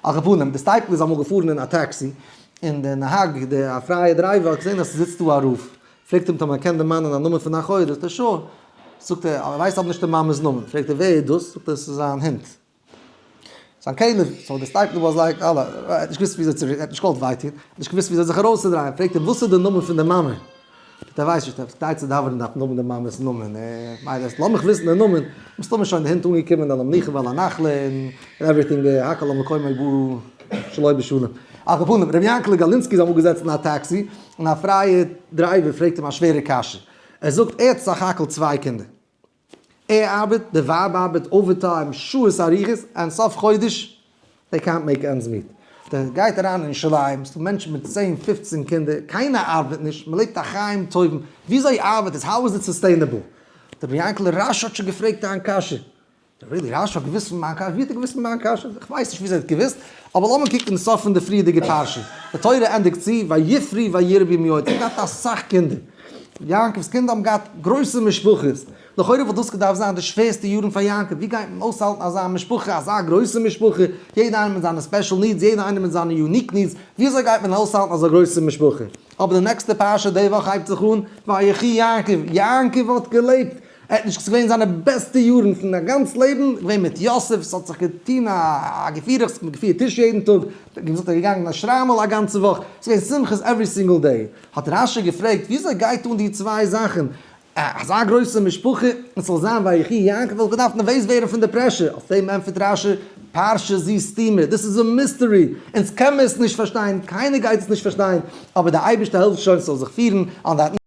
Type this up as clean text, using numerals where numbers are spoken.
על כל פנים, די סטייפלער איז אמאל געפארן אין א טעקסי, און די נהג, די א פרייע driver האט געזען אז ס'זיצט דא א רב, פרעגט אים טאמער ער קען דערמאנען א נאמען פון א חודש, זאגט ער sure, זאגט ער, ער ווייסט אבער נישט די מאמע'ס נאמען, פרעגט ער ווער איז דאס, זאגט ער ס'איז זיין הונט, זיין כלב, so די סטייפלער was like, אלע, ער האט נישט געוואוסט וויאזוי צו, ער האט נישט געוואלט וויי טון, ער האט נישט געוואוסט וויאזוי זיך ארויסצודרייען, פרעגט ער וואס איז די נאמען פון די מאמע, זאגט ער ווייסט נישט, ער כדי צו דאווענען דארף מען האבן די מאמע'ס נאמען, מילא לאמיך וויסן די נאמען, מסתמא שוין די הונט אנגעקומען אל המנוחה ואל הנחלה און everything הכל על מקומו בא שלא בשלום. על כל פנים, רבי יענקעלע גאלינסקי איז אמאל געזעצן אין א טעקסי, און א פרייע driver פרעגט אים א שווערע קשיא, ער זאגט ער האט סך הכל צוויי קינדער, ער ארבעט, די ווייב ארבעט overtime שעות ארוכות, און סוף חודש they can't make ends meet. דער גייט אריין אין ירושלים, ס'דא מענטשן מיט צען פופצן קינדער, קיינער ארבעט נישט, מ'לעבט א חיים טובים, וויאזוי ארבעט עס, how is it sustainable? דער רבי יענקעלע רש האט שוין געפרעגט דיין קשיא. really? רש האט געוואוסט פון מיין קשיא? ווי האט ער געוואוסט פון מיין קשיא? איך ווייס נישט וויאזוי ער האט געוואוסט, אבער לאמיר קוקן אין סוף פון די פריערדיגע פרשה. די תורה ענדיגט צו, ויפרו וירבו מאוד, ער האט געהאט אסאך קינדער. יעקב'ס קינדער האבן געהאט גרויסע משפחות. לכאורה וואלט דאס געדארפט זיין די שווערסטע יארן פאר יעקב, ווי גייט מען אויסהאלטן אזא משפחה, אזא גרויסע משפחה, יעדע איינער מיט זיינע special needs, יעדע איינער מיט זיינע unique needs, ווי אזוי גייט מען אויסהאלטן אזא גרויסע משפחה? אבער די נעקסטע פרשה די וואך הייבט זיך אן, ויחי יעקב, יעקב האט געלעבט, ער האט נישט, ס'איז געווען זיינע בעסטע יארן פון א גאנץ לעבן, געווען מיט יוסף, ס'האט זיך געטון א געפירעכץ, מ'האט געפירט טיש יעדן טאג, געזאגט ער איז געגאנגען אין א שטריימל א גאנצע וואך, ס'איז געווען שמחות every single day. האט רשי געפרעגט, וויאזוי גייט אן די צוויי זאכן? אזא גרויסע משפחה, און ס'זאל זיין ויחי יעקב וואלט געדארפט נערוועז ווערן פון די pressure, אויף דעם ענטפערט רשי, פרשה זו סתומה, דאס איז א mystery, אונז קען מיר עס נישט פארשטיין, קיינער גייט עס נישט פארשטיין, אבער דער אייבערשטער העלפט שוין ס'זאל זיך פירן, on that.